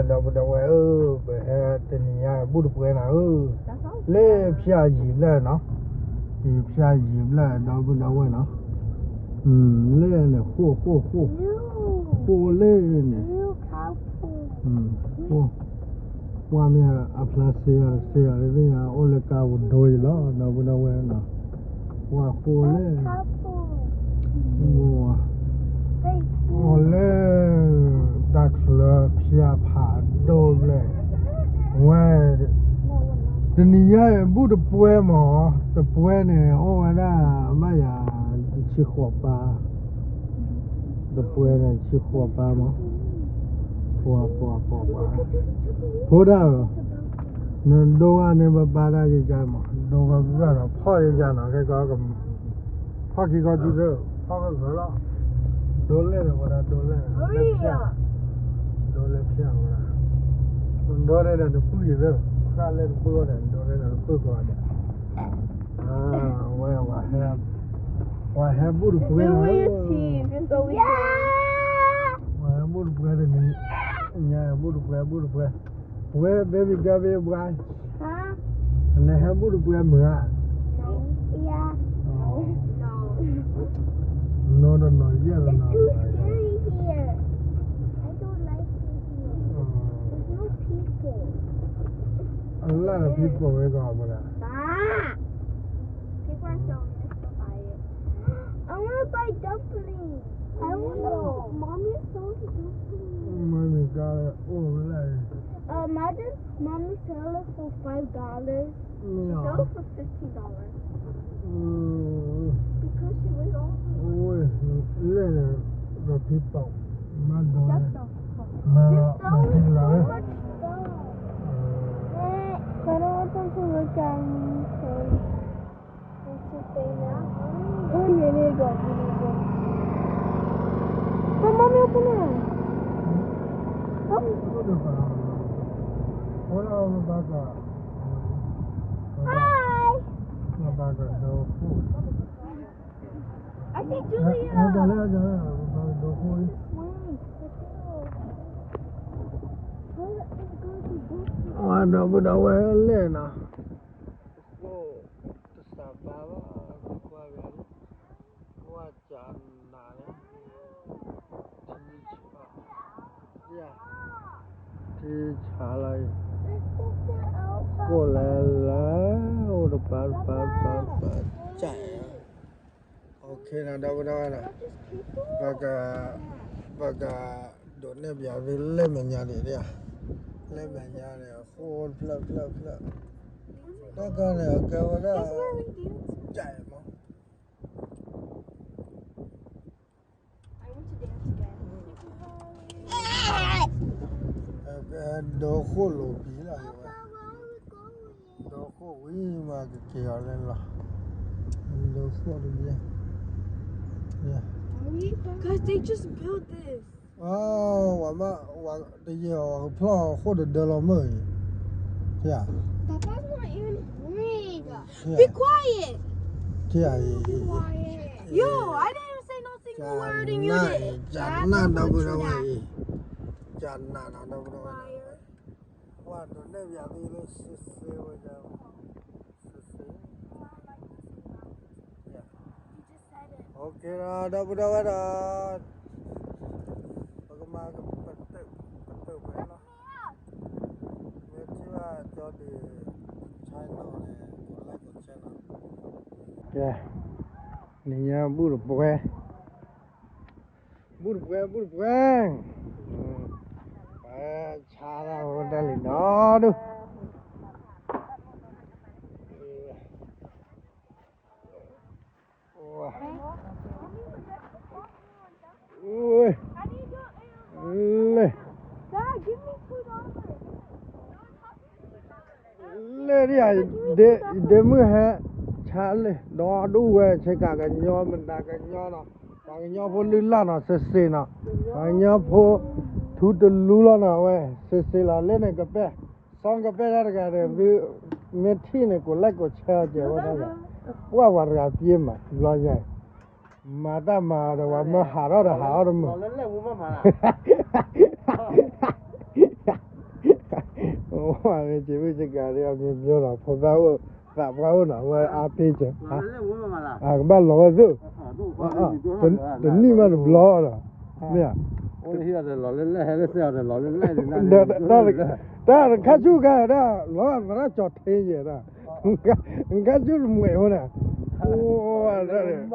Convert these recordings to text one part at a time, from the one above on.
ဒီပုၢ်ဒီဝဲၢ်ဧၢ, ပဟဲတနံၤညါဘူၣ်တပှဲၤနၤဧၢ, လၢဖၠၣ်ယံာ်ဘျဲၣ်နီၤ, ယဖၠၣ်ယံာ်ဘျဲၣ် ဒီပုၢ်ဒီဝဲၢ်နီၤ, လၢန့ၣ် ဃိၣ်ဃိၣ်ဃိၣ်, ဃိၣ်လၢန့ၣ်, ဃိၣ်, ပှၢ်မ့ၢ်အဖျါစ့ယၤစ့ယၤလၢသ့ၣ်ညါ အိၣ်လၢကါပူၤဒိအံၤလီၤ ဒီပုၢ်ဒီဝဲၢ်နီၤ, ပှၢ်ဃိၣ်လၢ အီၤလၢ တၢ်ချၢဖၠၣ်ဖးဒိၣ်ဘျဲၣ်, ဝဲ တနံၤညါအံၤဘူၣ်တပှဲၤမး, တပှဲၤန့ၣ် အိၣ်ဝဲဒၣ် ဘၣ်ယၤ တဆံဃိးပၢ, တပှဲၤန့ၣ် တဆံဃိးပၢမး, ပှၤ ပှၤ ပှၤ ပှၤ, ဖိဒၣ်ဧၢ, နဒိဝဲန့ၣ်ပဘါတၢ်ယကါမး, ဒိဝဲဂၤနီၤ ခဲကီး ဖီၣ်ယကါနီၤ ခဲကီး ဖီၣ်ခံခီခံသၢ, ဖီၣ်ကဂၢၤလီၤ, ဒိလဲၣ်န့ၣ်ဝဲဒၣ် ဒိလဲၣ်, ဒိလဲၣ်ဖၠၣ်ဝဲဒၣ်, ဒိလဲၣ်ဒီးတပုၢ်ယသၢ, ဃၣ်လဲၣ်တပုၢ်ဝဲဒၣ် ဒိလဲၣ်ဒီးတပုၢ်ကိးဂၤဒဲး, အဝဲ ပှၤဟဲဘူၣ်တပှဲၤ, ပှၤဟဲဘူၣ်တပှဲၤတနံၤ, ညါဘူၣ်တပှဲၤ ဘူၣ်တပှဲၤ, ပဝဲ baby girl baby boy, နဟဲဘူၣ်တပှဲၤမုာ်ဧါ, နီၢ်တနီၢ်ယဲၢ်တနီၢ်, a lot of people ဝဲကီးမဒၣ် People are so nice to buy it. I want to buy dumpling. I want to. Mommy sells dumpling. Mommy got it over there. Uh, imagine mommy sell it for five dollars. She sell it for fifteen dollars. Because she weighed all the way. လဲၣ်ဒီး people မၤဒိး That's the မၤ This မၤထံလာ် so much stuff. Hey, I don't want them to look at me. Sorry. It's okay now. Oh, you need to go. You need to go. Come, mommy, open it. Oh. Hi. I see Julia. ဒီပုၢ်ဒီဝဲၢ်လဲၣ်နီၤ, တစၢ်ဘါဘၣ်, ကွၢ်ဝဲ, ကွၢ်ကနၤန့ၣ်, ထံဆး, ထံဆးလီၤအံၤ, ဃိၣ်လဲၤလၢ အိၣ်တပၤတပၤတပၤတပၤ, ကၢ်, အ OK နီၤ ဒီပုၢ်ဒီဝဲၢ်နီၤ, ပက ပက ဒိးန့ၢ်ဘၣ်ဖဲလဲၣ်မဲာ်ညါန့ၣ်, လဲၣ်မဲာ်ညါန့ၣ် အဃိၣ်ဖျၢၣ်ဖျၢၣ်ဖျၢၣ်, တၢ်ကီန့ၣ် အကဲဝဲဒၣ် ကၢ်မး အကဲ ဒီဃိၣ်လိာ်ပံၤလီၤ, ဒီဃိၣ်ဝံၤမးကက့ၤအီၤလဲၣ်လီၤ, ဒီဃိၣ်တဘ့ၣ်, Guys, they just built this. အဝဲမး ဝဲတယဲၢ်အီၤကဖျီၣ်ဃိၣ်တဒၢလီၤမုၢ်အံၤ, ထံၣ်ဧါ, That's not even green. Be quiet. ထံၣ်ဧါအံၤ, Yo, I didn't even say no single word and you did. ကနၣ် ဒီပုၢ်ဒီဝဲၢ်အံၤ, ကနၣ်နီၤ ဒီပုၢ်ဒီဝဲၢ်, ဝဲဒိးန့ၢ်ဘၣ်ဖဲလၢ စ့စ့ဝဲ, စ့စ့ OK နီၤ ဒီပုၢ်ဒီဝဲၢ်ဒီး, ပကမၤကပတုာ်, ပတုာ်ဖဲလီၤ, မ့ၢ်ထံၣ်ဘၣ်ကၠီဒုး channel န့ၣ် ကိးlikeကိးshareနီၤ, ကဲ, နံၤညါဘူၣ်တပှဲၤ, ဘူၣ်တပှဲၤ ဘူၣ်တပှဲၤ, ပှၤဆါတၢ်ဝဲဒၣ်လံနီၤဒုး လဲၣ်, လဲၣ်ဒ်ဧါ, ဒ့မုၣ်ဟဲဆါလဲၣ်, ဒီဒူၣ်ဝဲ ဆ့ကၤကညီ မတၤကညီနီၤ, ပှၤကညီဖိလုၢ်လၢ်နီၤ စ့စ့နီၤ, ပှၤကညီဖိထူတလူလီၤနီၤ အဝဲ စ့စ့လီၤ လၢန့ၣ်ကပဲၢ် စီကပဲၢ်တၢ်တဂၤဒီး မ့ၢ်ထံၣ်န့ၣ် ကိးlikeကိးshareကဲဝဲဒၣ်, ပှၤဝဲတဂၤပျ့ၤမး ဘျီညါ, မၤတၢ်မၤဒီး ပှၤမၢဟးထီၣ်ဒီးဟးအီၣ်တမုာ်, လၢလၢမူမးမး မ့ၢ်စ့မုၢ်စ့ကၤဒီး အမ့ၢ်မ့ၢ်နီၤ ဖိသၣ်အိၣ် သးပှၢ်အိၣ်နီၤ ဝဲအါပ့ၢ်စၢၤ ကဘၣ်လီၤဝဲသု တနံၣ်မးတဘျီဒီး မ့ၢ်ဧါ တၢ်တခါဆူၣ်ကါဒၣ် လီၤသရၣ်ကၠီၣ်ထ့ယဲၢ်ဒၣ် နခါဆူၣ်တမဲာ်ဖိန့ၣ် အိၣ်ဝဲဒၣ် အိ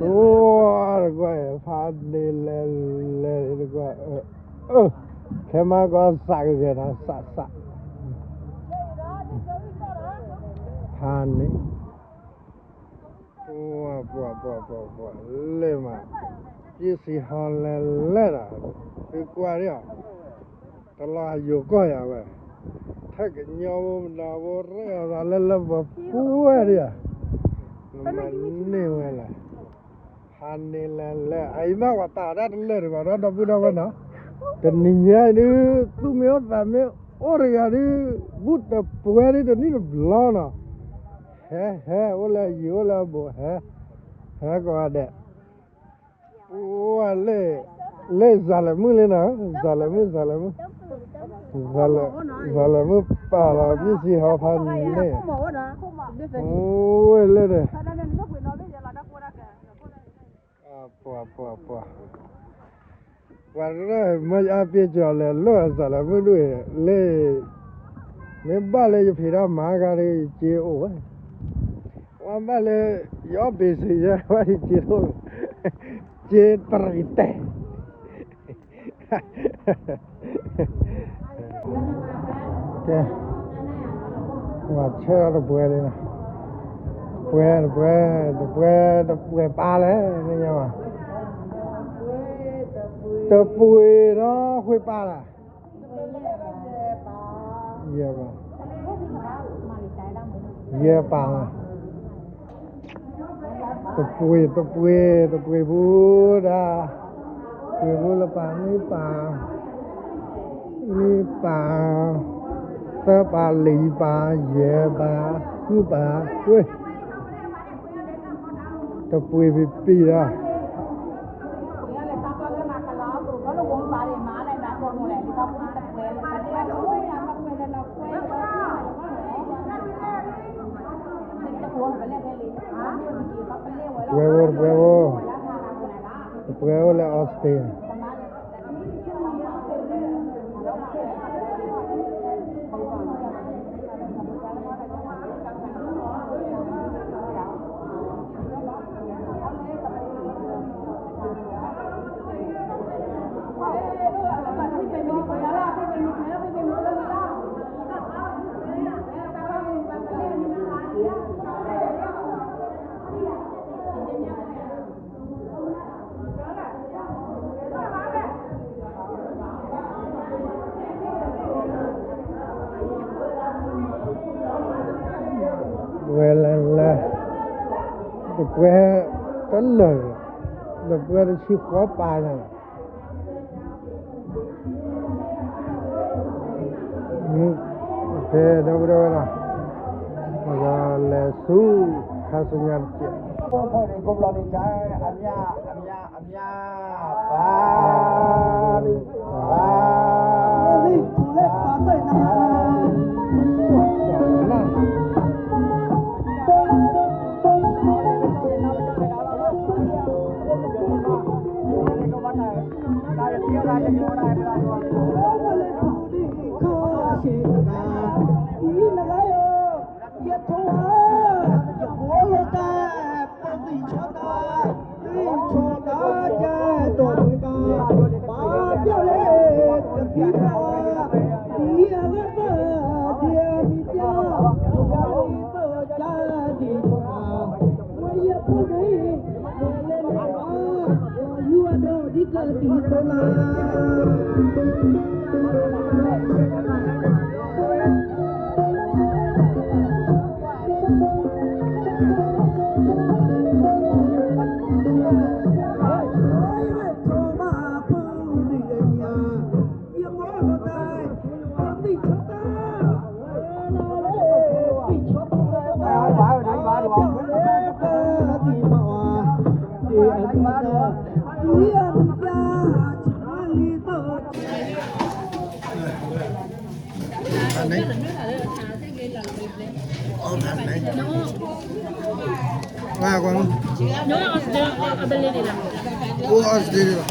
ၣ်တကွၢ်ဖးန့ၣ်လဲၤလဲၤတကွၢ် ခဲမးကီးစးကဂဲၤနၤစးစး ဖးန့ၣ် ပှၤပှၤပှၤပှၤပှၤ လဲၤမး ယ့ၣ်စံဟီလဲၤလဲၤဒီး သုကွၢ်ဒ်အီၤ တလီၤဟးယိၤကီၢ်ယၤဝဲ ထၢၣ်ကညီဖိမနၤဖိရဲၣ်အသးလၢလၢပှဲၤပှဲၤဒ်အီၤ နမၤန့ၢ်ဝဲလဲၣ် ဖးန့ၣ်လဲၤလဲၤ အအံၤမ့ၢ်ပှၤတၢ်တၢ်တလၢာ်ဒံးဘၣ်ဒီး ဒီပုၢ်ဒီဝဲၢ်နီၤ တနံၤညါအံၤဒုး သူၣ်မ့ၢ်အိၣ်သးမ့ၢ်အိၣ်တဂၤဒုး ဘူးတပှဲၤဒုးတနံၣ်တဘျီနီၤ ဟဲဟဲ အိၣ်လၢအယံၤအိၣ်လၢအဘူး ဟဲ ဟဲကိးဂၤဒဲး ပှၤလၢ လၢစၤလမုၣ်လံနီၤ စၤလမုၣ် စၤလမုၣ် စၤလမုၣ်ပာ်လီၤ မ့ၢ်စံဟီဖးန့ၣ် အိၣ်ဝဲလၢန့ၣ် ပှၤပှၤပှၤပှၤ ပှၤရဲၣ်မ့ၢ်ယအါပ့ၢ်ကၠီၤလဲၤလိၣ်အစၤလမုၣ်ဒိၣ်အံၤ လၢ မ့ၢ်ဘၣ်လၢယဖံးတၢ်မၤဂၤဒီး ယစ့အိၣ်ဝဲ ဝဲဘၣ်လၢ ယအီၣ်ဘ့ၣ်စ့ယဲ ဝဲယစ့တအိၣ်လၢၤ စ့တရံးတဲာ် ကဲ ပှၤဆဲးထီၣ်တပှဲၤလံနီၤ တပှဲၤ တပှဲၤ တပှဲၤ တပှဲၤပၢ်လဲၣ် မ့ၢ်ညါဘၣ် တပှဲၤဒီးဃ့ပၢ်လဲၣ် ယဲၢ်ပၢ် ယဲၢ်ပၢ်လီၤ တပှ့ၤ တပှ့ၤ တပှ့ၤဖိဒၣ် ပှ့ၤဖိလၢပၢ် နွံပၢ် နွံပၢ် သၢပၢ် လွံၢ်ပၢ် ယဲၢ်ပၢ် ဃုပၢ် ဝ့ၢ် တပှ့ၤပံၤပံၤဒီး ပှဲၤဝဲ ပှဲၤဝဲ ပှဲၤဝဲလၢ Austin ဝဲလၢ တပှဲၤတလၢာ် တပှဲၤတဆံဃိးပၢ်န့ၣ် ဖဲဒီပုၢ်ဒီဝဲၢ်နီၤ ပကလဲၤဆူ ခါဆူညါတစဲး အမ့ၢ် အမ့ၢ် အမ့ၢ် ပၢ် ပၢ် ယထိၣ်ဝါ ယကိးလီၤတၢ် ပသံၣ်ဆီတၢ် သံၣ်ဆီတၢ် ကဲဒီးပှၤကါ ပၢ်ပျၢ်လၢ ကသံၣ်ဘၣ်ဝါ ဒ်အဂၤတၢ် ဒ်အမံၤပျၢ် ဒ်အမံၤပၢ် ကၢ်ဒ်ဆီတၢ် ဝဲယဖိန့ၣ် ဝဲလဲၤလဲၤဘၣ် ယွၤဒီးဒ်ကသံၣ်သိလၢ သံၣ်ဆီတၢ် Australia.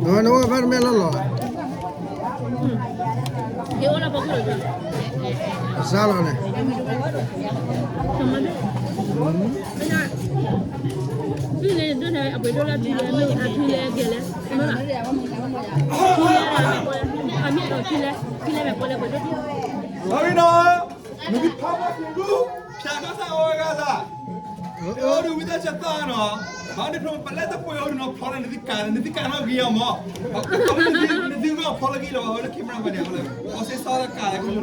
Nô, nô, bá mẹ lôr lôr. Sá lôr nè. အပှ့ၤဒိၣ်လၢထံလဲၣ်, မ့ၢ်အထံလဲၣ်ကဲလဲၣ်, မ့ၢ်ဘၣ်, ထံလဲၣ်, အမ့ၢ်အထံလဲၣ်, ထံလဲၣ်မ့ၢ်ပှဲၤလဲၣ်, ပှ့ၤဒိၣ်ထံ, လီၤနီၤ, နသုဖးမၤသံဒူ, ဖၠးထီၣ်သးအီၤဂၤသး, အိၣ်ဒုးဝံသးစူၤသးနီၤ, ဘၣ်န့ၣ်ဖျိပလဲတပှဲၤအီၤဒုးနီၤ ဖျီလၢနသုကး နသုကးနီၣ်ဂ့ၤအီၤမး, နသုကးနီၣ်ဖျီလၢဂ့ၤလီၤ လၢ camera ဘၣ်န့ၣ်, အီစ့စီတကးလၢခိနီၤ ညါဘ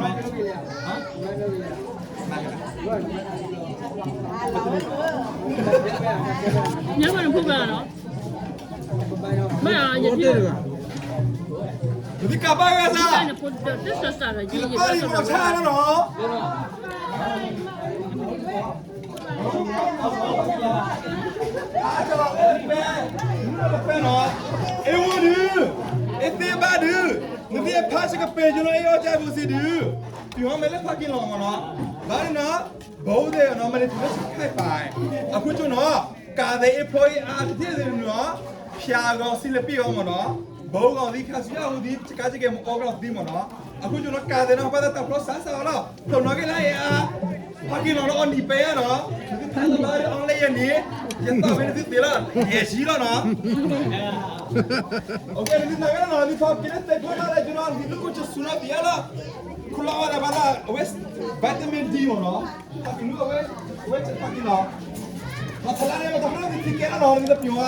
ၣ်နဖိ ဘၣ်နီၤ, မ့ၢ်ယတ, နသုကးဘၣ်ဝဲသး, နဖိဒီးတၢ်စၢ်စၢ်ဒီး ယဘၣ်လံမီၤဆါလီၤနီၤ, အဝဲဒုး, အသ့ဘၣ်ဒုး, နသ့ဖးစကပၤကၠိနီၤ အ့ၣ်အီၣ်တၢ်ဘိစ့ဒုး, တုၤဟီၣ်မဲာ်လၢဖးက့ၤလီၤမးနီၤ, ဘၣ်န့ၣ်နီၤ, ဘိသ့ၣ်နီၤ မ့ၢ်န့ၣ်တုၤလၢစခါပၤ, အဃိကၠိနီၤ, ကးသ့အ့ၣ်ဖျိအ့ၣ်အါတထံၣ်သ့ၣ်နီၤ, ဖၠးဂီၤစံလပ့ၢ်ဂီၤမးနီၤ, ဘိဂီၤသံခါဆူညါဟူသံ စကါစကဲးမ့ၢ်အီၣ်ကဒီးသံမးနီၤ, အဃိကၠိနီၤ ကးသ့နီၤ ဘၣ်သးတၢ်ဖျီစါစၢ်အီၤလီၤ, ဖျိနီၣ်ဂ့ၤလၢအ့ၣ်အါ ဖးက့ၤလီၤလၢအီၤနံၤပဲနီၤ, နသုဖးလၢဘၣ်အီၤလၢယဲၢ်နံၤ, ယသးဝဲနသုသ့လီၤ, ယဲၢ်ဆံလီၤနီၤ, နသုနာ်က့နီၤ နသုထီၣ်က့ၤလၢသဲဖီလာ်လၢကၠိနီၤ နသုလူၢ်ကိၢ်ကၠိဆူနီၤသံအါလီၤ, ခူလီၤဝဲဒၣ်ဘၣ်လၢ အဝဲ vitamin D မးနီၤ, ဖးက့ၤလူၤအဝဲ, အဝဲဖးက့ၤလီၤ, မၤဖးလၢန့ၣ် မတၤဖျိနသုကဲလီၤနီၤ နသုတပျိၤဧါ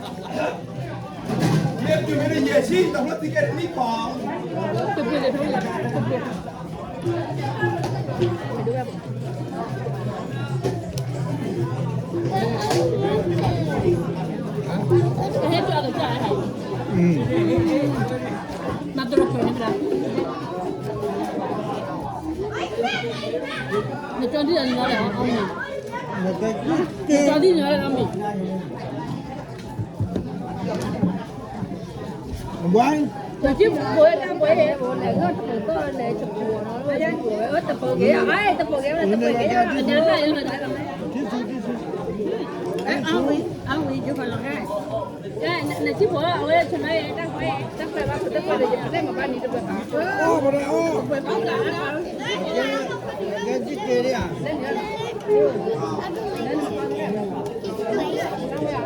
မ့ၢ်တုၤမ့ၢ်ဒ်ယဲၢ်ဆံ တၢ်ဖျီသံကဲတနံၣ်ဖီ, နကၠီဒ်အံၤန့ၣ်လီၤ, နကၠီဒ်န့ၣ်လီၤ, ဝဲ, တၢ်ဘိတၢ်ဘိ, တပိၤက့ၤ, တပိၤက့ၤ, တပိၤက့ၤ, အဝဲ, အဝဲ, ယကလီၤဟဲ, နထံၣ်ဖိအဝဲဆနၢၣ်တၢ်ခွဲ, တၢ်ခွဲဘၣ်ဖိတၢ်ခွဲဒီး ယပျဲၢ်မၤဘၣ်န့ၣ်တပှဲၤဘၣ်, ပှဲၤဘၣ်ဘၣ်, တ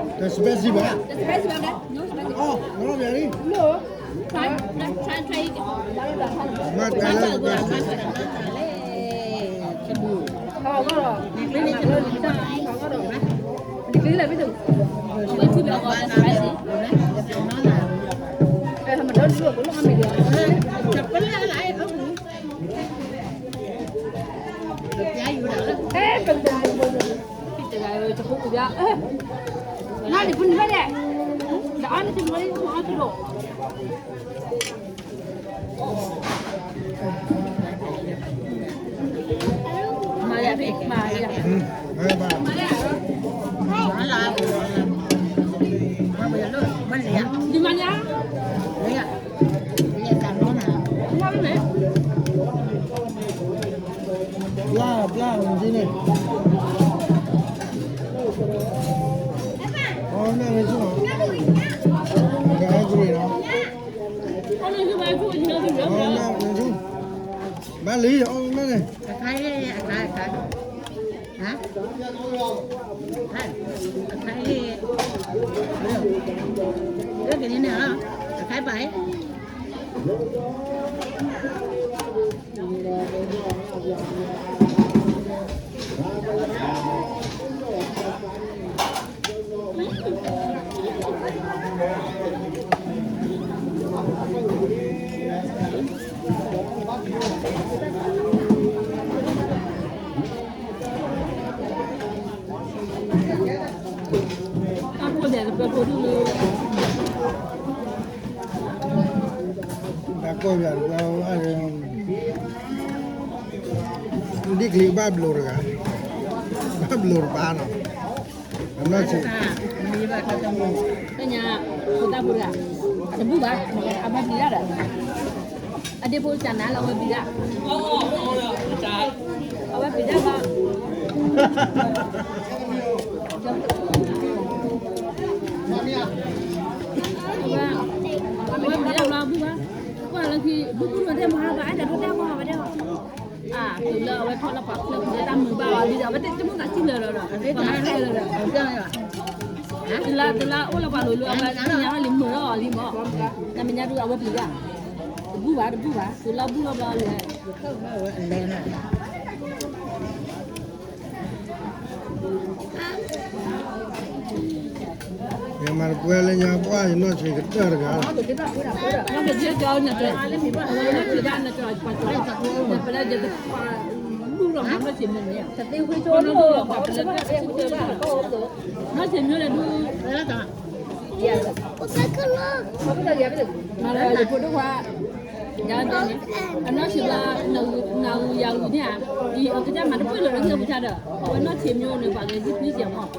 ၢ် spicy ဘၣ်, တၢ် spicy ဘၣ်, အီၣ်, မ့ၢ်လီၤဘၣ်လံ, မ့ၢ်တၢ်လၢ spicy ဘၣ်, ဘျါ ဘျါ နကန့ၣ်, အီၣ်မ့ၢ်နကန့ၣ်, ကအဲၣ်ကရံၣ်နီၤ, အီၣ်မ့ၢ်နကန့ၣ်, ဘၣ်လံ အီၣ်မ့ၢ်န့ၣ်, အခါ, အခါ, အခါ, အခါ, အခါ, အခါပၤ တၢ်ကိၢ်ဒဲးတပၢၤဖိဒူၣ်လၢ, တၢ်ကိၢ် ဒ်ကျံၤဘၣ်ဘျိးတဂၤ, ဘၣ်ဘျိးတပၤနီၤ, အနီၢ်ဆံး, တၢ်ဖိတဂၤ, တဘူၣ်ဘၣ်, အဝဲပျံၤတၢ်ဒီး, အဒ့ဖိတၢ်နါလၢအဝဲပျံၤတၢ်, အဝဲပျံၤတၢ်ဘၣ်, အဝဲပျံၤတၢ်ဘျီဘူၣ်ဘၣ်, ကွၢ်လၢခံ ဘူၣ်ဘူၣ်လီၤတဲမဟါဘၣ် အဲၣ်ဒိးထီၣ်တၢ်မဟါဘၣ်တဲ, အါ တုၤလၢအဝဲထီၣ်လၢပှၤဖျၢၣ်ဖျၢၣ်တၢ်မုာ်ဘၣ်အီၤလံဒီး အဝဲတမ့ၢ်သးစံၣ်လၢာ်လီၤဒီး ပှၤမၤတဲလၢာ်ဒီး တုၤလၢ တုၤလၢအိၣ်လၢပှၤလိၤလိၤ အဝဲသ့ၣ်ညါလီၤလံမုာ်ထီၣ်အီၤလံမး, နမ့ၢ်ညါဒုးအဝဲပျံၤတၢ်, တဘူၣ်ဘၣ် တဘူၣ်ဘၣ် တုၤလၢဘူၣ်လီၤဘျီလံ ယမၤတပှဲၤလၢညါပှၢ် ယနီၢ်ဆံးကတၢၢ်တဂၤလီၤ, နီၢ်ဆံးမ့ၢ်လဲၣ်ဒုး မၤလၢယဖိဒိၣ်ခွါ, ယၤန့ၣ်, အနီၢ်ဆံးဘျီ နဂုၤယၤဂုၤန့ၣ်ဧါ, အကစၢ်မၤတပှဲၤလၢၤလၢဟံၣ်ပူၤဆါဒီး အဝဲနီၢ်ဆံးမ့ၢ်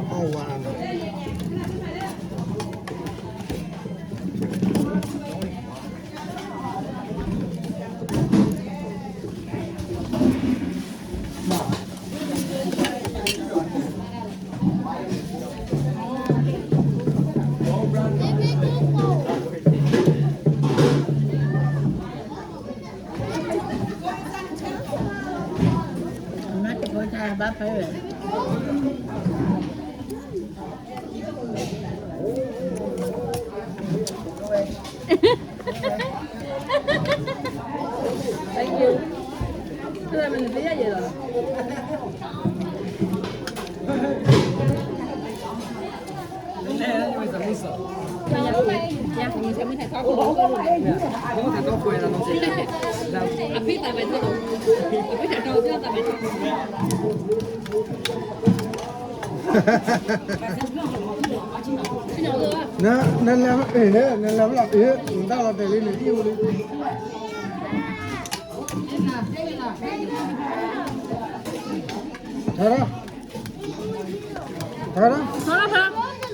အိၣ်န့ၣ် ပှၤကဲၤသံဖံစဲးမး, လီၤဝဲလီၤ, ဒီးဝဲဒၣ်ဒီးအိၣ်မ့ၢ်န့ၣ်, တၢ်ဒွဲၣ်အဖိမုၣ်န့ၣ်, ဒီးဒူၣ်ဒီး နလဲၤ, နလဲၤဘၣ်, နတၢ်လီၤတဲာ်လံန့ၣ် အံၣ်အိၣ်လံ, ထီထီၣ်, ထီထီၣ်, ထီ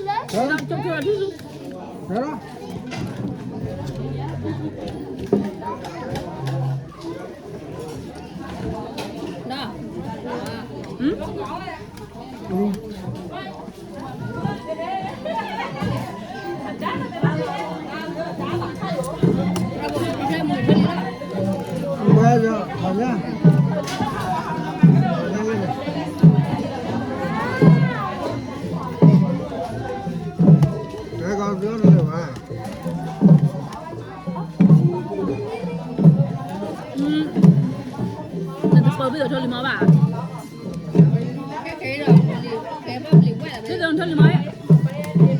ထီၣ်, ထီထီၣ်. နတပၢၢ်ဘၣ် ထီၣ်လံမီၢ်ဘၣ်, ထီၣ်လံမီၢ်, လၢထီၣ်လံ, ဟါ တဘၣ်သးဖျါလၢ်ဖဲနီၤ,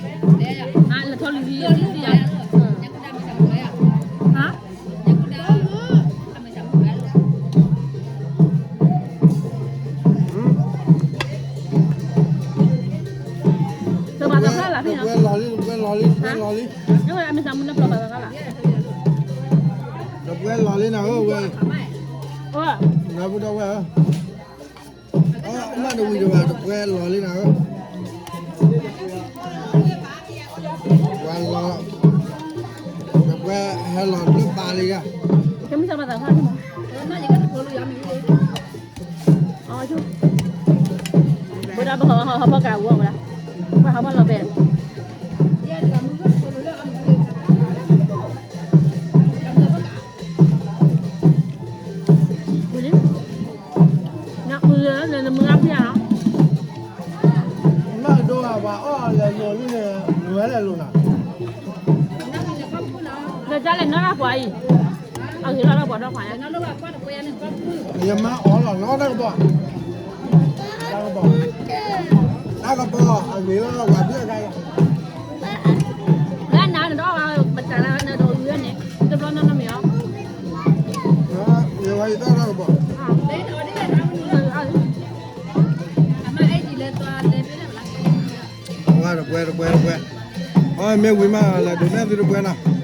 တပှဲၤလီၤလံ, တပှဲၤလီၤလံ, တပှဲၤလီၤလံ, တပှဲၤလီၤလံနၤဧၢဝဲ, နၤပူၤဒီးဝဲဧၢ, မ့ၢ်တဝံၤတဘၣ် တပှဲၤလီၤလံနၤဧၢ, ပှၤလီၤ, တပှဲၤဟဲလီၤဒုးပာ်လံဧါ, တမ့ၢ်တဘၣ်သးဖျါလံမီၢ် အီ ဘၣ်ဒၣ်ပဟီၣ်ဘီၣ်ကးဝီဝဲဒၣ်, ပှၤဟီၣ်ဘီၣ်လီၤဖဲ, ဝံၤလံ, နမုၢ်လၢနမုၢ်အါဖျါလီၤ, နဒိပှၤအီၣ်လဲၤလိၤလံန့ၣ်, နဝဲလဲၤလိၤနၤ, နတၢ် လဲၤနီၢ်တၢ်ပှၤအံၤ, အဂ့ၤလီၤတၢ်ပှၤထီၣ်ခွါညါ, ယမါအီၣ်လီၤနီတၢ်ကပီၤ, တၢ်ကပီၤ, တၢ်ကပီၤ အဂ့ၤလီၤပှၤဖံးအဂၤလီၤ, လၢနၤနဒီးပတၢ်လၢနဒီးဝံၤန့ၣ်, တဘျီနီၢ်နီၢ်မ့ၢ်အီၤ, ယဝဲယတၢ်တၢ်ကပီၤ, ဝါတပွဲတပွဲတပွဲ, အမ့ၢ်ဝံၤမးလၢဒုးနဲၣ်သုတပွဲနီၤ.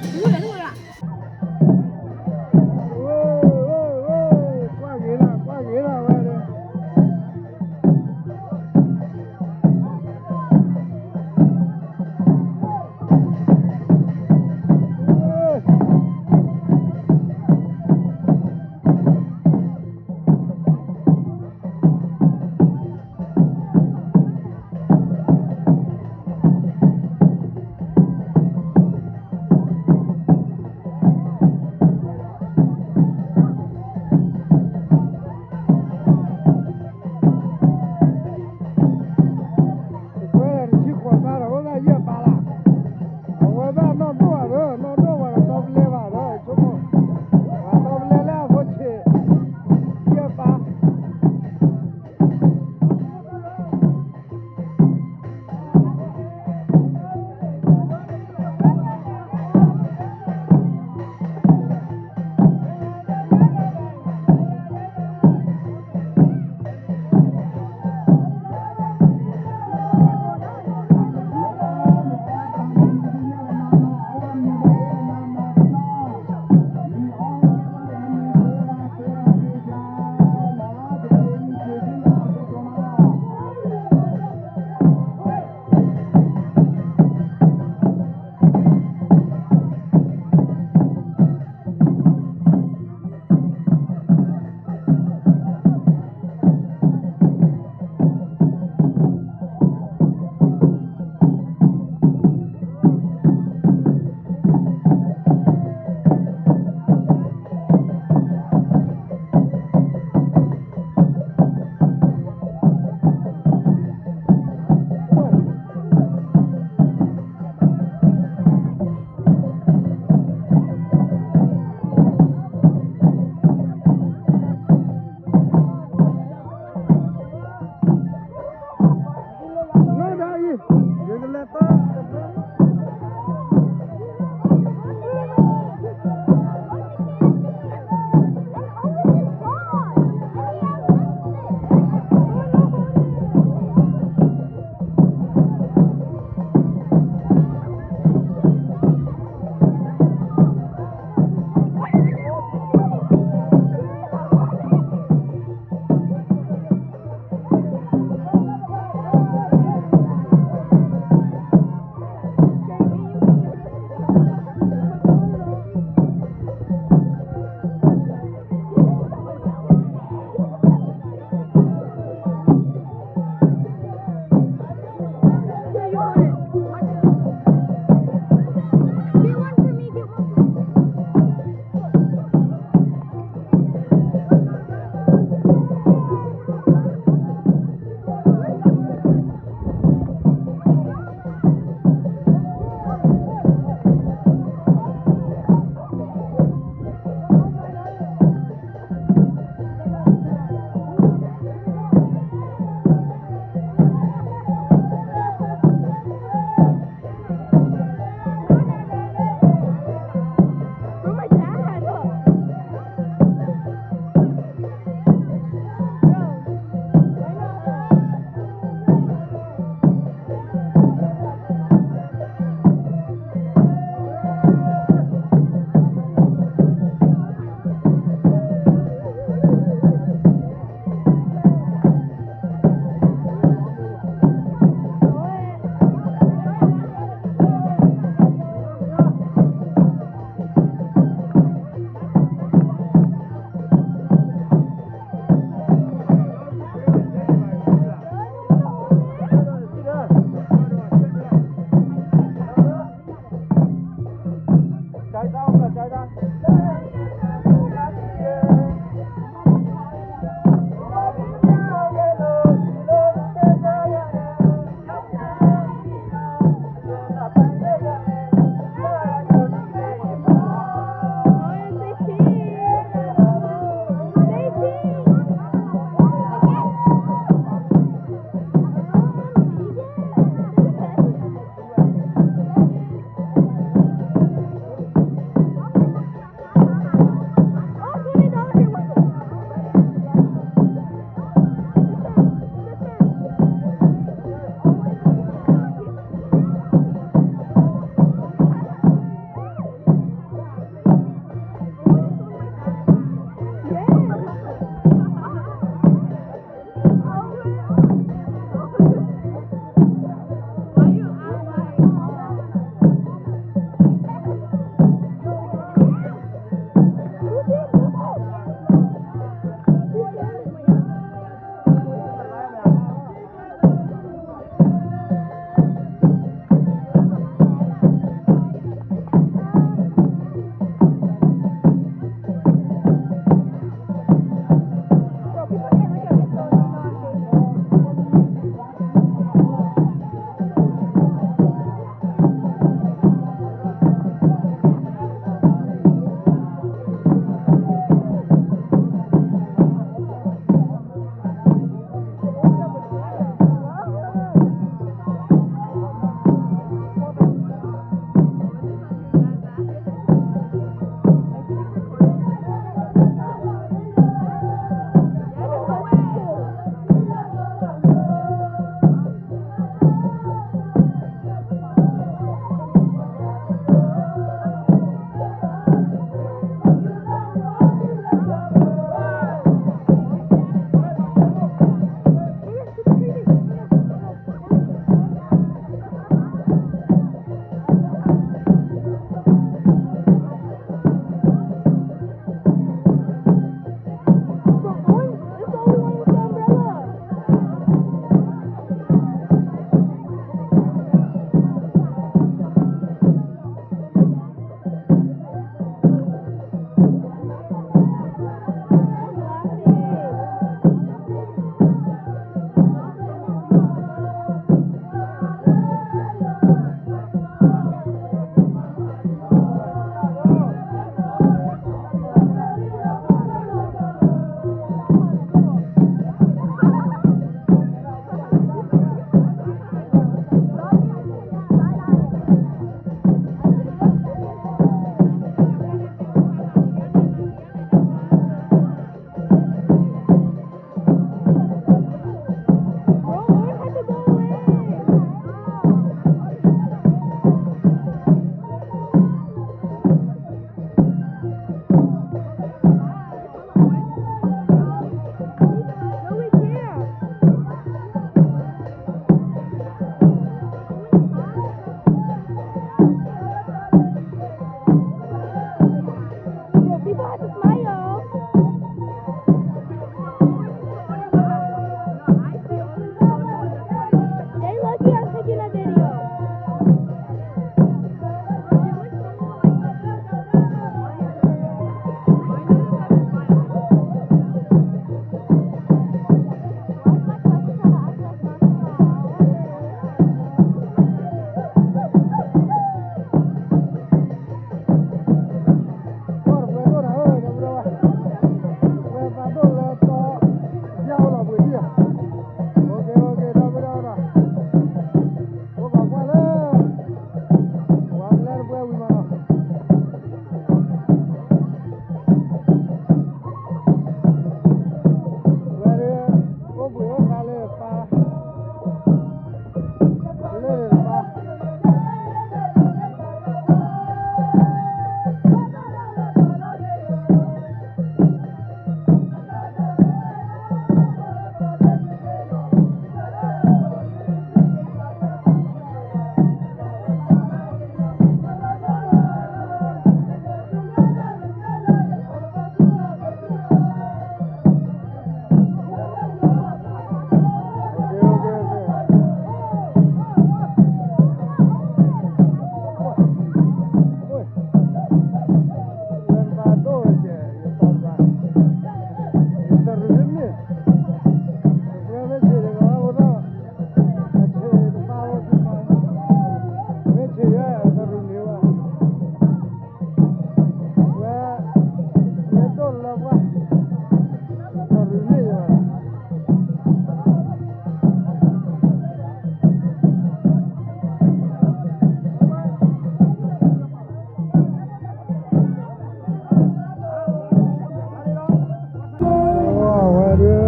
ဝဲဒုး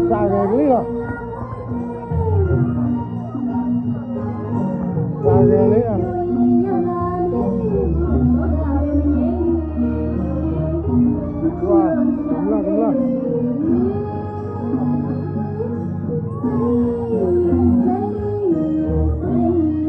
စးဂဲၤကလံလီၤ, စးဂဲၤလံလီၤ, ကမျၢၢ် ကမျၢ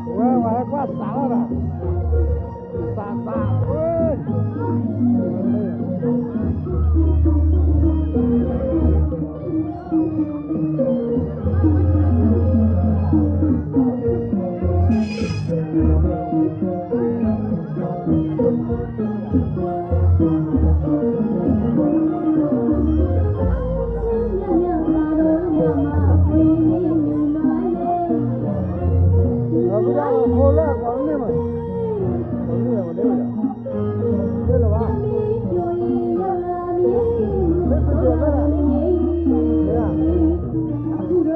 ၢ် ဝဲဖးန့ၢ်လီၤဝဲ ပှၤကညီဒီဒူၣ်လီၤ, ဝဲပှၤဟဲကွၢ်စးလီၤဒီး စး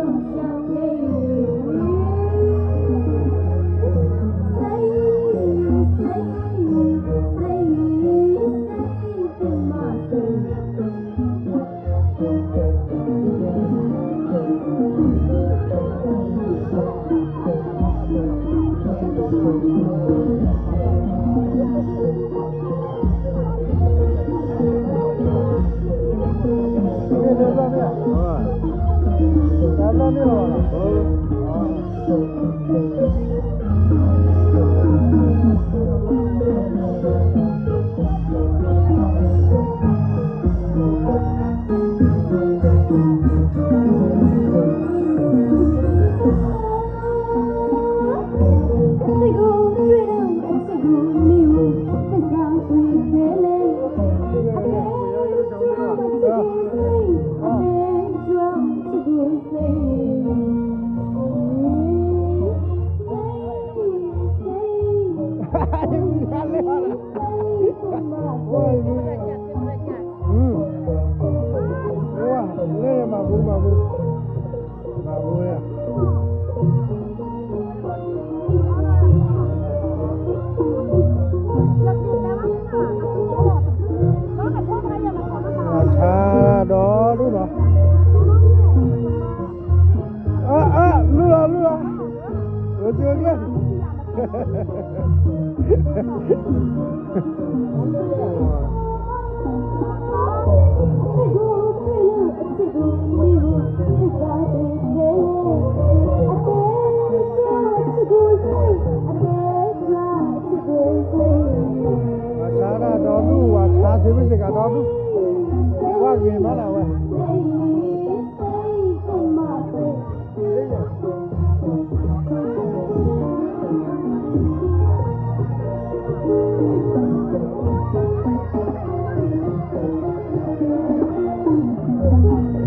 စး ဝဲ မၤဘူၣ် မၤဘူၣ် မၤဘူၣ် မၤဘူၣ် ဆါဒီဒူၣ်နီၤ, အၢ အၢ လုၢ်လီၤ လုၢ်လီၤ, ဝဲကၢကျဲ ဝၤဆါတၢ်ဒီဒူၣ် ဝၤဆါစ့မ့ၢ်စ့ၢ်ကီးဒီဒူၣ်, ဝဲဂ့ၤမးဒၣ်ဝဲ ပ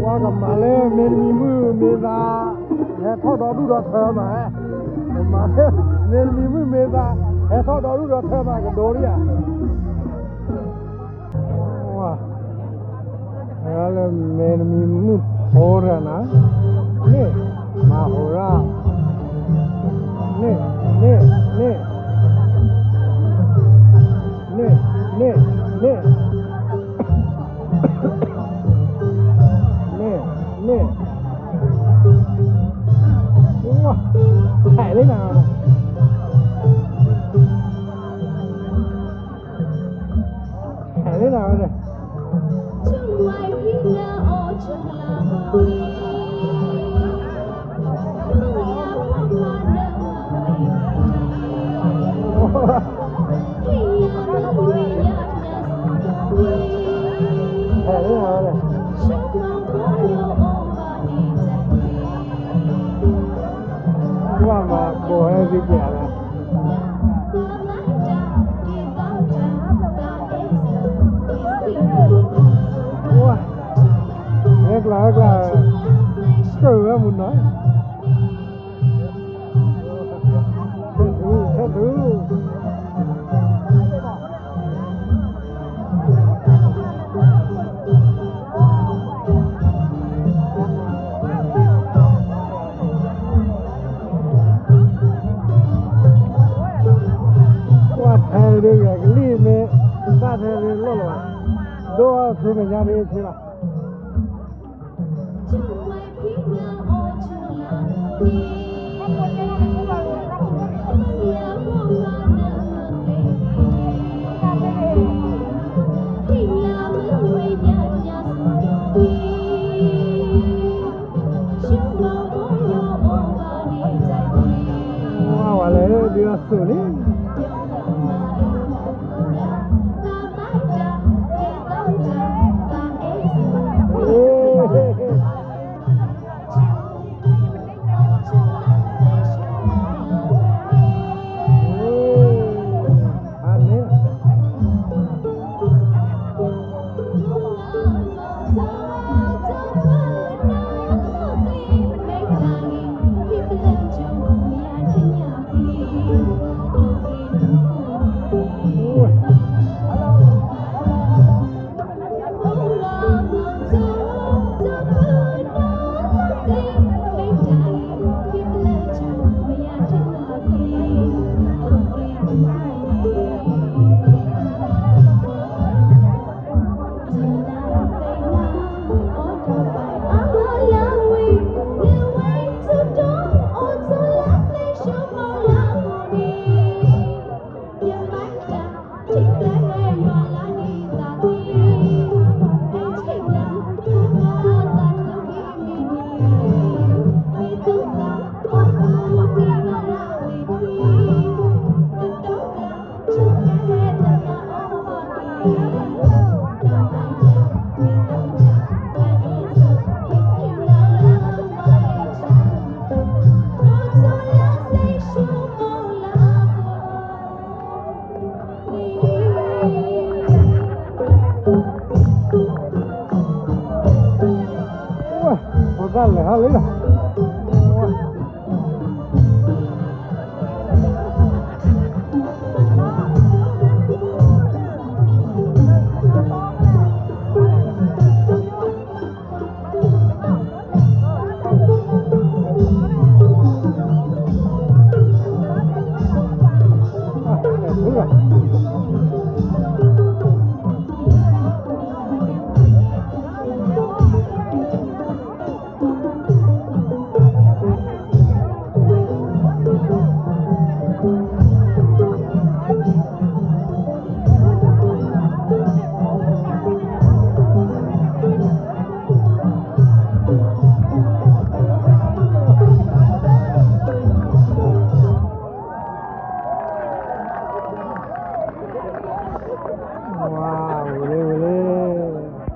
ှၤကမၤလၢမ့တမံၤမုၢ်မ့ၢ်သး ဟဲထီၣ်ဒီဒူၣ်ဒီထၢမး, ကမၤလၢမ့တမံၤမုၢ်မ့ၢ်သး ဟဲထီၣ်ဒီဒူၣ်ဒီထၢမး ကဒိးဒံးဧါ. လၢမ့တမံၤမုၢ်ဖိတဂၤနၤ, န့ၣ် မၤဟိးရၣ်, န့ၣ် န့ၣ် န့ၣ် န့ၣ် န့ၣ် န့ၣ် န့ၣ် ဝဲ ဟဲလံနၤ ဟဲလံနၤဝဲန့ၣ် ဟဲလံနၤဝဲန့ၣ် ကွၢ်မၤကိးဟဲသံကဲးလၢ ဝဲ ကျါကျါ, ကၢၢ်ဝဲမုၢ်နီၤ, ဟဲတုၤ ဟဲတုၤ, ကွၢ်ထဲဒ်ဂၤကလံၣ်မ့ၢ်, တၢ်ထဲဒ်လီၢ်လီၤဘၣ်, ဒိၣ်အီၣ်ဆူမဲာ်ညါဒ်ဆ့လီၤ. ဝါဝါလဲၣ် ဒုးအစိၣ်လံ.ဝါ, ဝံၤလံ ဝံၤလံ,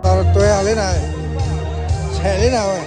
တၢ်တတွဲအလံနၤ, ဆဲးလံနၤဝဲ.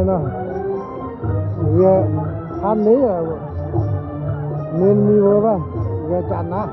ဂဲၤဟါန့ၣ်, မ့ၢ်နမံၤဝဲဘၣ်, ဂဲၤကနါ.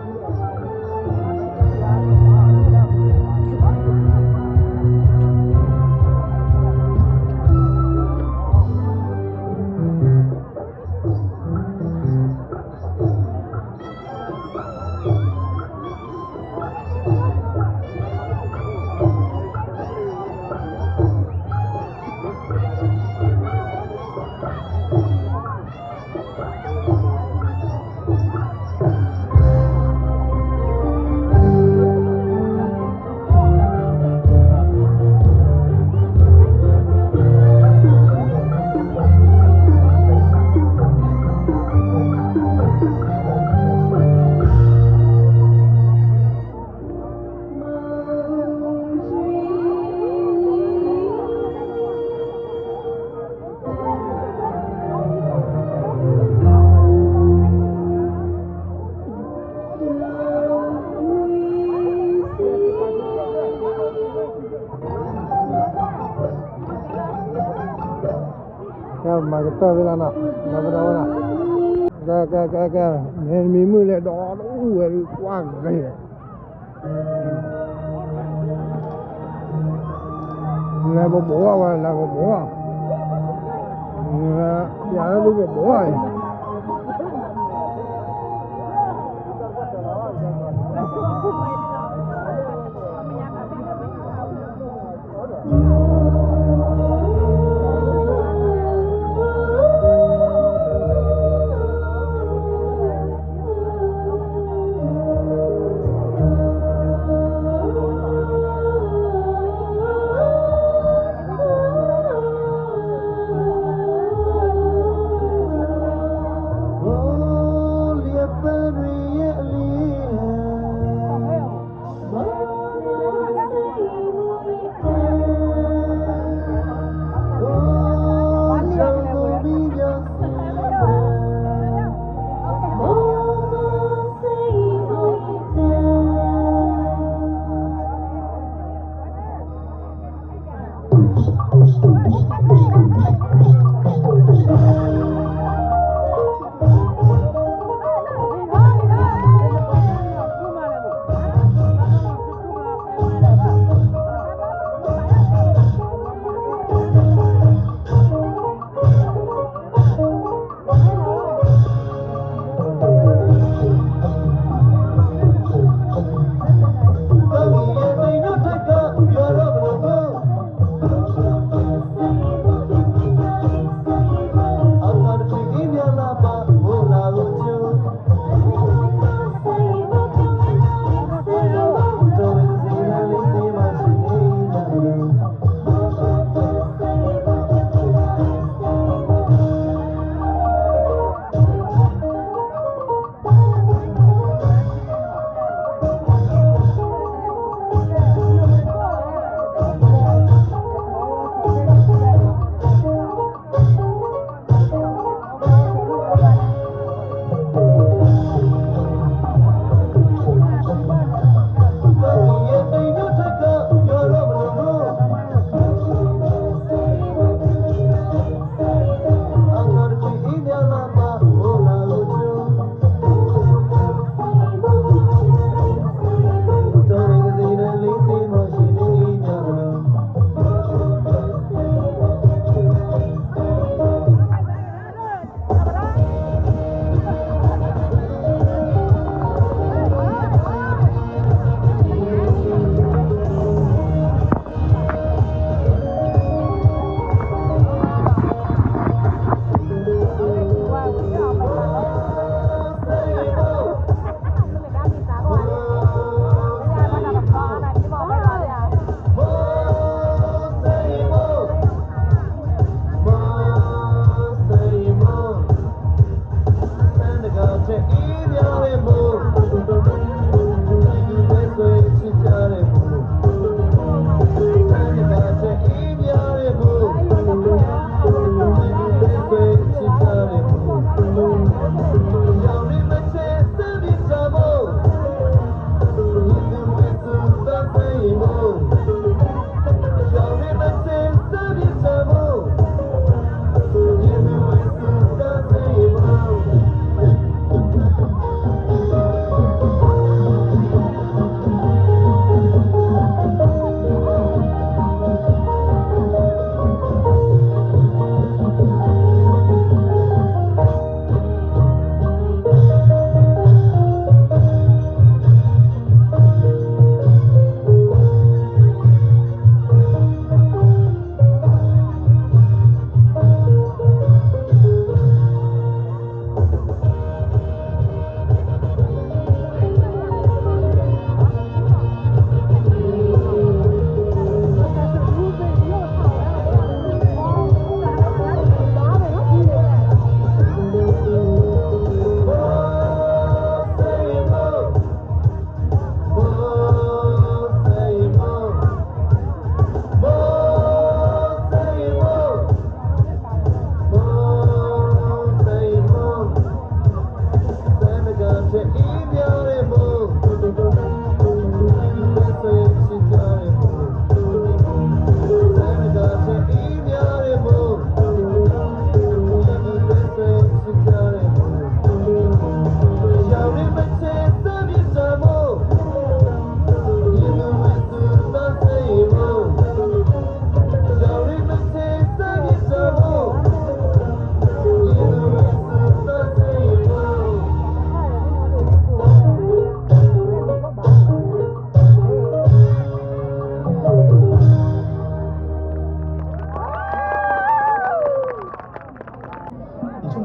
ကဲ မၤကတၢၢ်ဖဲလီၤနီၤ, ဒီပုၢ်ဒီဝဲၢ်နီၤ, ကဲ ကဲ ကဲ ကဲ, မ့ၢ်တမံၤမုၢ်လဲၤဒီးတအိၣ်ဝဲဒုး ကွၢ်ဂ့ၤ, လဲၤပဘိးဝဲ လဲၤပဘိး, ယၤဒုးပဘိးအံၤ.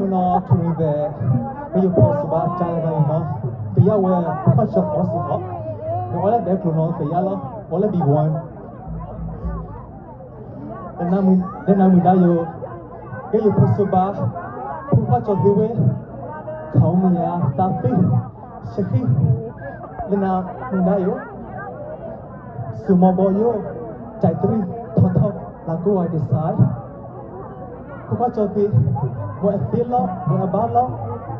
နီၢ်ထူၣ်နံၤသဲး ကယိဖိစိၤဘါကၠါလၢဂၤအံၤနီၤ, ပယါဝဲ ဖိခွါစီၤဃီစ့ၢ်ကီး, ဒီးအီၤလၢဒဲးကျိၤနီၤ သဲးယါလီၤ, အီၤလၢ ဘံၣ်ဝၣ် လၢနၤမုၢ်ဒါယိာ်, ကယိဖိစိၤဘါ, ဖိခွါစီၤသ့ဝ့, ခီမ့ၢ်ယၤ သးသ့, ဆှံ, လၢနၤမုၢ်ဒါယိာ်, စူၢ်မီၤဘီယိာ်, ကၠဲးတရံးထီထီ လၢကိးဂၤဒဲးစ့ၢ် ဖိခွါစီၤသ့, ဝဲအသ့လီၤ ဝဲအဘါလီၤ,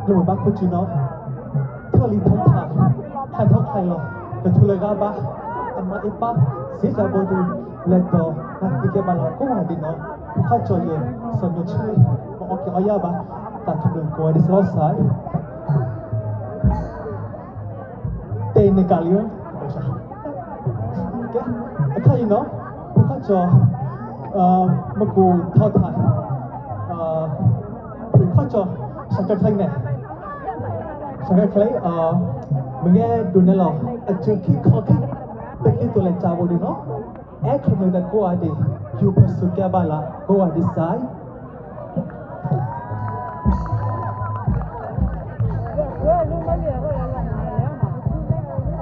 လၢဝဲဘါခိၣ်စူၤနီၤ, ထီၣ်လံထီၣ်ထး, ဟဲထီၣ်ချဲလီၤ, တထူၣ်လၢၤဂၤဘၣ်, အမါအ့ၣ်ပၢ်, စ့ၢ်ကီးဘီဒုး, လဲၤဒီး နသ့ကဲဘၣ်လၢကိးဂၤဒဲးနီၤ, ဖိခွါစီၤယဲၢ်, စီၤမ့ၢ်ဆ့, မ့ၢ်အီၣ်က့ၤအီယၢ်ဘၣ်, တၢ်ခီဖျိကိးဂၤဒဲးစ့ၢ်လီၤစ့ၢ် တဲန့ၣ်ကးလံ, အခါအံၤနီၤ, ဖိခွါစီၤ, မ့ၢ်ကိၢ်ထီၣ်ထး, ဖိခွါစီၤ, စှၤကဲချံန့ၣ်, စှၤကဲချံ, မ့ၢ်ဂ့ၤဒိးန့ၢ်လီၤ, အစူၢ်ခံခီခံ, ပသံသိးလဲၤကၢဘိဒ်နီၤ, အဲၣ်ခီမ့ၢ်သကိးဂၤဒဲး, ယူၤဖိစူၢ်ကဲဘၣ်လၢကိးဂၤဒဲးစ့ၢ် ဂဲၤထီၣ်လီၤ ဂဲၤထီၣ်လီၤဝဲ, ကွၢ်မ့ၢ်ထံ ကွၢ်မ့ၢ်ထံ ဂဲၤထီ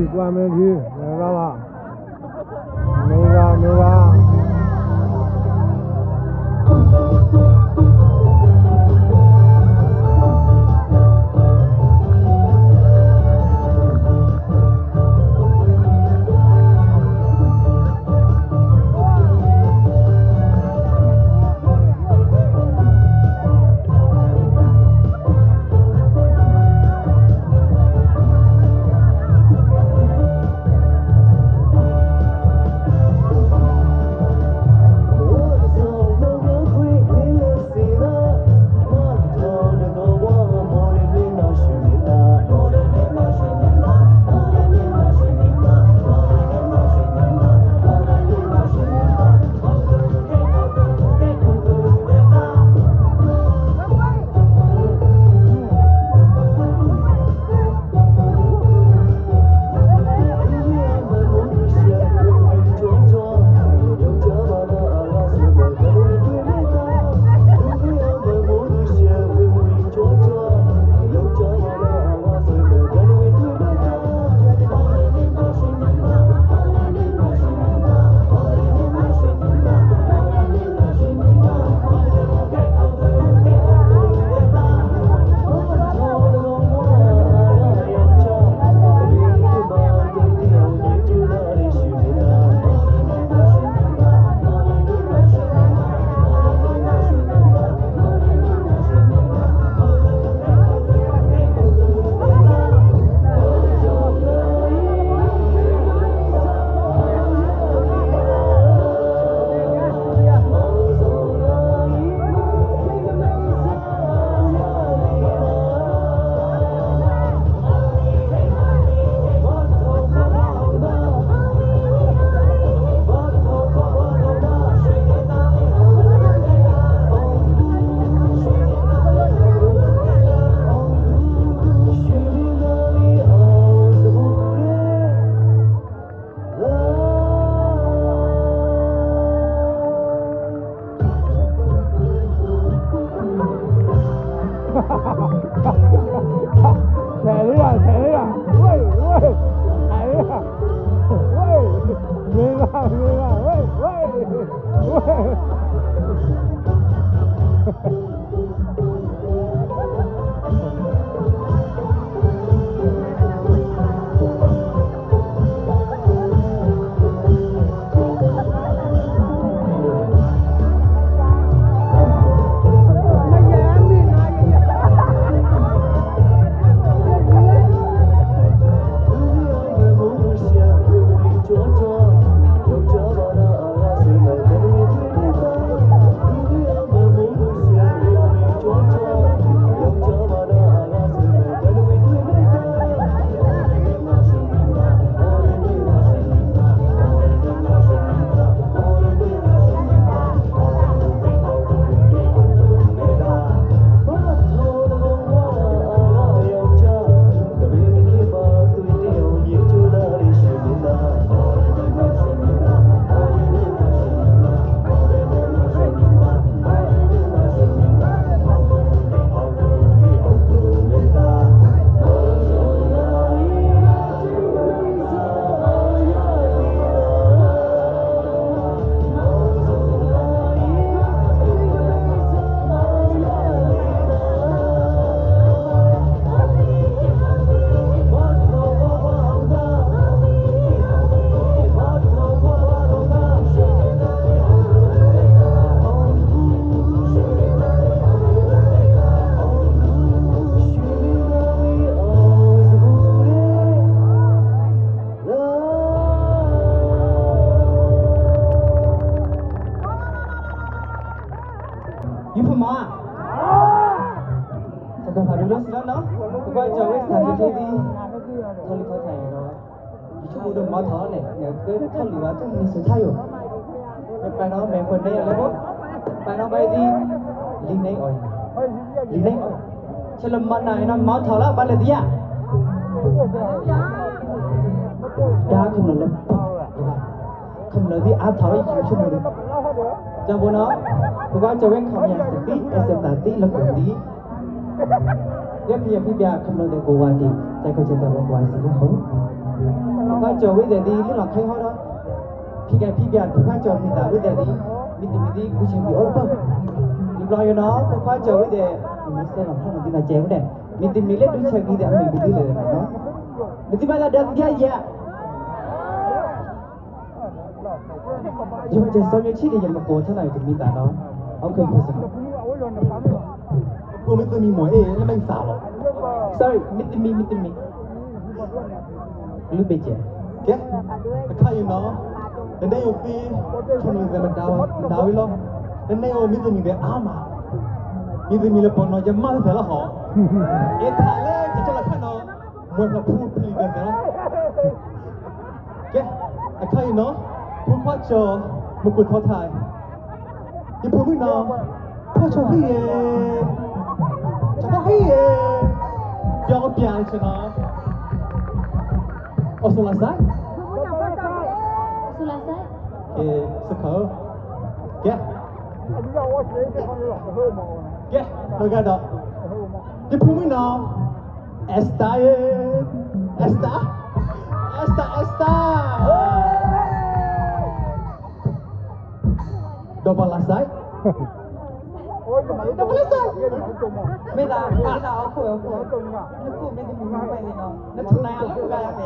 ၣ်လီၤ, မ့ၢ်ဂၤ မ့ၢ်ဂၤ ကွၢ်ကၠီၤဝဲစးထီၣ်သ့ၣ်သ့ၣ်, ထီၣ်လံထီၣ်ထးအံၤဒီး, ယဆိကမိၣ်ဒီးမၤထီၣ်န့ၣ် နကထီၣ်လံဘၣ် သူၣ်မံဆိးထါယိာ်, မ့ၢ်ပာ်နီၣ်မဲာ်ဖိန့ၣ်လၢဘိ, ပာ်နီၣ်ဘၣ်အံၤသ့ၣ်, လံာ်န့ၣ်အီၤ, လံာ်န့ၣ်အီၤ, ဆဲးလၢမၤနၤအံၤနီၣ် မၤထီၣ်လၢဘၣ်လဲၣ်သ့ၣ်ဧါ, ဒါခမျၢၢ်လၢပှၤ, ခမျၢၢ်သ့ၣ်အါထီၣ်လၢယဆိကမိၣ်ဒီး, ကၠီၤဘိနီၣ်, ပကွၢ်ကၠီၤဝဲခမျၢၢ်သ့ၣ်သ့ၣ် အဲၣ်စၢၤသးသ့ၣ်လၢပှၤသ့ၣ် လၢဖံဖံဘၣ်ခမျၢၢ်သ့ၣ်ကိးဝၤဒံး တၢ်ခီၣ်ဆၢတၢ်ဘီကွၢ်စံးလၢဟီၣ်, ပကွၢ်ကၠီၤဝဲသ့ၣ်သ့ၣ် လၢလီၢ်ခါဟီဒီး, ဖံကဖံဘၣ် ပကွၢ်ကၠီၤမံၤသးဝဲသ့ၣ်သ့ၣ်, မ့တမ့ၢ်သ့ၣ်ကူဆံဘံၤအိၣ်လၢပှၤ, ယဘျီယနီၣ် ပကွၢ်ကၠီၤဝဲသ့ၣ်, နမ့ၢ်စဲလီၤထီၣ်နသ့ၣ်နီၣ်ကဲဝဲဒၣ်, မ့တမ့ၢ်လၢဒုးဆဲးဂံၤသ့ၣ်အမံၤဘံၤသ့ၣ်လဲၣ်နီၣ်, နသ့ၣ်ဘၣ်သးဒီးသ့ၣ်ယၤ ယကစီမ့ၢ်ဆံးဒီး ယမကိးထီၣ်နၤ ယတမံသးနီၣ်, အခိၣ်ဖိစနီၣ်, ကိးမ့ၢ်သမံၤမ့ၢ်အ့ၣ် လၢမ့ၢ်သးလီၤ, sorry မ့ၢ်သမံၤ မ့ၢ်သမံၤ, လုၢ်ဘ့ၣ်ကဲ, ကဲ, အခါအံၤနီၣ်, နနဲၣ်ယိၤသ့, ဆိမိၣ်သဲမတၤဝဲလီၤ, နနဲၣ်ယိၤမ့ၢ်သမံၤသဲအါမး, မ့ၢ်သမံၤလၢပှၤနီၣ် ယမၢသဲလီၤဟီ, အဲၣ်ထးလၢကစၢၢ်လီၤခါနီၣ်, မွဲဖျိဖျိပျံၤသဲလီၤ ကဲ, အခါအံၤနီၣ်, ဖိခွါကၠီၤ, မကိးထီၣ်ထါ, ယဖိမုၣ်နီၣ်, ဖိဆၢဟံၣ်ဧၢ, ဆၢဟံၣ်ဧၢ, ပျီကပျၢ်ဆၢနီၣ်, အိၣ်ဆိးလၢစဲး, အိၣ်ဆိးလၢစဲး, ကဲ, စခၢ, ကဲ, ကဲ, မ့ၢ်ဂၤဒီး, ယဖိမုၣ်နီၣ်, Esther, Esther, Esther, Esther, ဒီးပှၤလၢစဲး, ဒီးပှၤလၢစဲး, မ့ၢ်သး မ့ၢ်သး အခိၣ် အခိၣ်, နကိးမ့ၢ်တမံၤမ့ၢ်ဝဲန့ၣ်နီၣ်, နထူၣ်နါယၤလၢပှၤဂၤယ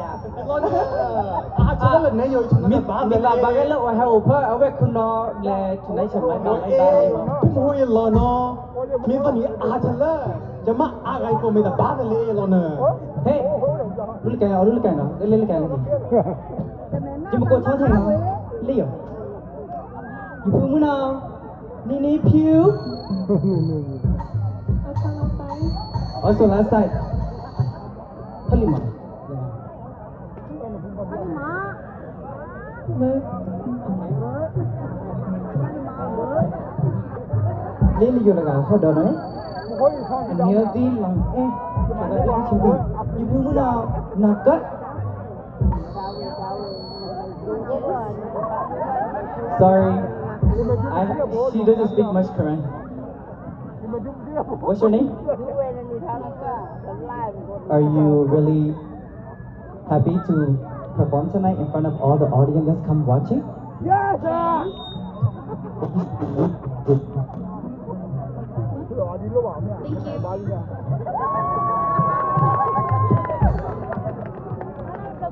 ၤ, မ့ၢ်သးဘၣ်ဂဲၤလၢအီၤဟဲအိၣ်ဖၢ အဝဲခူနီၣ်လဲၤထူၣ်နါယၤမၤဘၣ်လၢဘၣ်, ဖိမုၣ်ယလီၤနီၣ်, မ့ၢ်သးမံၤအါထီၣ်လၢ, ယမါအါဂၤယကိးမ့ၢ်တဘၣ်တလ့ယလီၤနၣ်, ဟဲ, ဒူလကၤ အီၤဒူလကၤနီၣ် လၢလၢလကၤလၢ, ယမကိးထီၣ်ထဲနီၣ်, လံယီၤ, ယဖိမုၣ်နီၣ်, နံၤနံၤဖၠူ, အိၣ်ဆိးလၢစဲး, ဖဲလံမး လၢလၢယိၤတဂၤဟီၣ်ဒီးနီၣ်, အနံၤသံလီၤအဲၣ်, ယဖိမုၣ်နီၣ်, နၤကၢ, Sorry, I, she doesn't speak much Karen. What's your name? Are you really happy to perform tonight in front of all the audience that's come watching? Yes, sir. Thank you.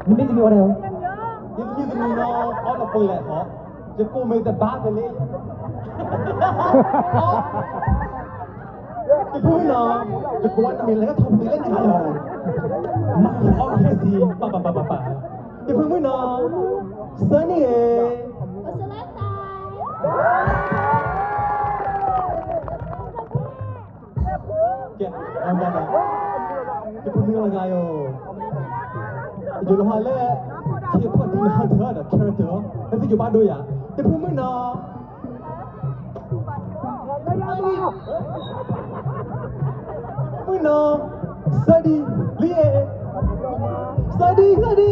နမံၤတမံၤဝဲဒၣ်, ယမံၤတမံၤနီၣ် အီၣ်လၢပှဲၤလဲၣ်ဟီ, ယကိးမ့ၢ်တဘၣ်တလ့, ယဖိမုၣ်နီၣ်, ယကိးဝဲတမံၤလၢထီၣ်ပသံလၢနၤလီၤ, မၤအီၣ်ခဲဆံး ပၢ်ပၢ်ပၢ်ပၢ်ပၢ်, ယဖိမုၣ်နီၣ်, စၢနံၣ်ဧၢ, ကဲ, ယဖိမုၣ်လၢဂၤယိၤ, ယိၤလီၤဟးလၢ, ခ့ဖီၣ်ဒံနဟးထၢဒီး character, လၢသုယိၤဘၣ်ဒိယၤ, ယဖိမုၣ်နီၣ် မုၣ်နီၣ်, စၢဒံ, လံဧၢ, စၢဒံ စၢဒံ,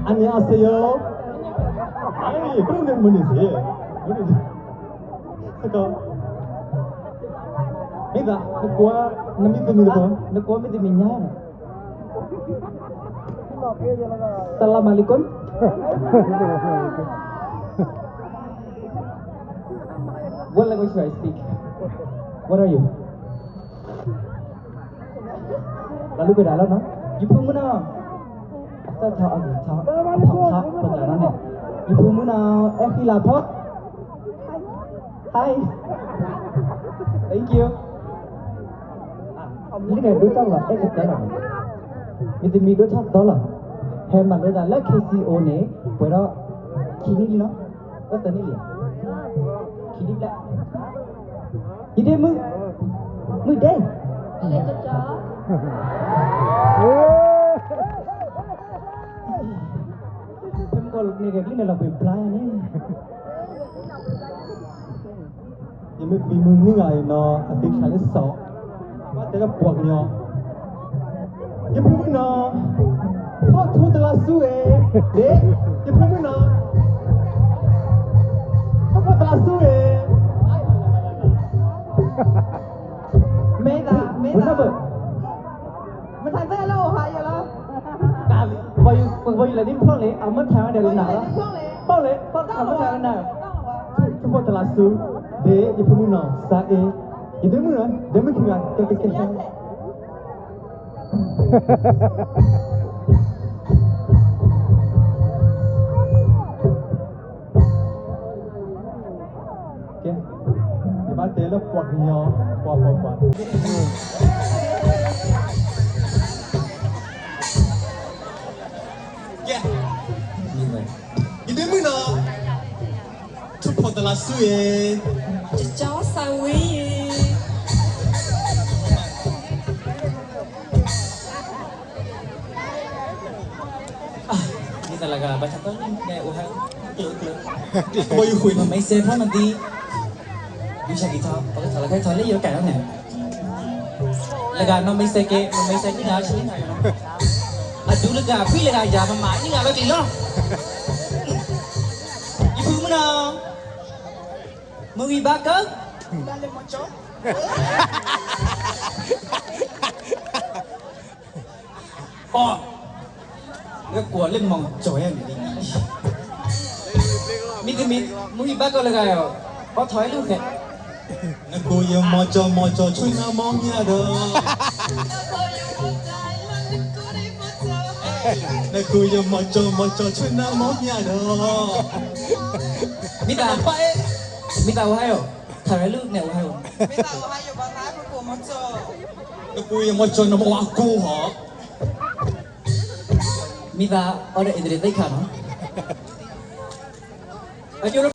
အနံၤအါစ့ယိၤ, အံၤ ကရူၢ်န့ၣ်မုၢ်နံၤစ့, စကီ, မ့ၢ်သး နကိး, နမံၤတမံၤတပၢၢ်, နကိးမ့ၢ်တမံၤညါန့ၣ် Salam alaikum. What language should I speak? What are you? လၢလူပဒါလီၤနီၤ, ယဖိမုၣ်နီၤ, အသၢထီအဂ့ၤထီ, အဖီထီ ပကျါနီၤန့ၣ်, ယဖိမုၣ်နီၤ, အဲၣ်ဃံလၤဖီ, Hi, thank you. လၢကဒိၣ်တၢ်လီၤ အဲၣ်ကတၢၢ်လီၤ, မ့တမ့ၢ်ဒိၣ်ထီၣ်သီလီၤ, ဟဲမၤလိသးလၢ K C O န့ၣ်, ပှဲၤဒီး, ခံနံၣ်လံနီၤ, အိၣ်သၢနံၣ်လံ, ခံနံၣ်ဘျဲၣ်, ယဒ့မုၣ်, မုၣ်ဒ့, လၢကၠီ ဖဲမုၢ်ကီၢ်န့ၣ်က့ၤကလံၣ်န့ၣ်လီၤပှ့ၤဘျါန့ၣ် ယမ့ၢ်မံမုၢ်နံၤဂၤအံၤနီၤ အသုဆးလၢစီၤ, ဘၣ်တဲလၢပှၤကညီ, ယဖုမုၢ်နီၤ, ဖီၣ်ထူတလါဆူဝဲ, ဒ်, ယဖုမုၢ်နီၤ, ဖီၣ်ထူတလါဆူဝဲ, မ့ၢ်သး, မ့ၢ်သး, မ့ၢ်သးလၢအိၣ်ဟးယလီၤ, ပကဘၣ်ယူၤလဲၤဒ်ဖျီၣ်လံ အမ့ၢ်ထါဝဲဒီးကနၣ်လီၤ, ဖျီၣ်လံ, ဖျီၣ်လံ, အမ့ၢ်ထါဝဲကနၣ်, ထူဖီၣ်တလါဆူ, ဒ်ယဖုမုၢ်နီၤ စါအ့, ယဒ့မုၢ်နီၤ ဒ့မုၢ်ခံဂၤ ကဲကဲကဲ ကဲ, ယဘၣ်တဲလၢပှၤကညီ, ပှၤပှၤပှၤ, ကဲ, ယဒ့မုၢ်နီၤ, ထူဖီၣ်တလါဆူအံၤ, ကၠီစၢ်ဝံၤအံၤ မ့ၢ်သးလၢဂၤ ဘၣ်ဆၣ်သီန့ၣ် အိၣ်ဟဲကျၢၤကျၢၤ, ဘၣ်ယုၤဃုာ်နီၤ မ့ၢ်စဲဖီမးဒ်, ဒုးဆါက့ၤထီၣ် ပကထီၣ်လၢခဲထီၣ်လၢယိၤကၣ်လီၤန့ၣ်, လၢဂၤနီၢ်မ့ၢ်စဲက့ၤ မ့ၢ်စဲနံၣ်ဂၤဆံနံၣ်ဂၤလီၤ, အဒူလၢဂၤ ဖံးလၢဂၤယၤ မမၤနံၣ်ဂၤလီၤကလံၤလီၤ, ယဖုမုၢ်နီၤ, မုၢ်ဂံၢ်ဘါကၢ အီ, လၢကွၢ်လၢမီၤကၠီၤယၤန့ၣ်, မ့တမ့ၢ် မုၢ်ဂံၢ်ဘါကၢလၢဂၤအီၤ, ဘီထီၣ်ဝဲလၢခဲ, နကိယမီၤကၠီၤမီၤကၠီၤဆူနမီၤမၠၣ်ဒီး, နကိယမီၤကၠီၤမီၤကၠီၤဆူနမီၤမၠၣ်ဒီး, မ့ၢ်တၢ်, မ့ၢ်တၢ်အိၣ်ဟဲအီၤ, ထါရဲလုၢ်န့ၣ်အိၣ်ဟဲအီၤ, နကိယမီၤကၠီၤနမီၤအကိဟီ, မ့ၢ်တၢ်အီဒီးအ့ၣ်တရံးသ့ၣ်ခါနီၤ, အ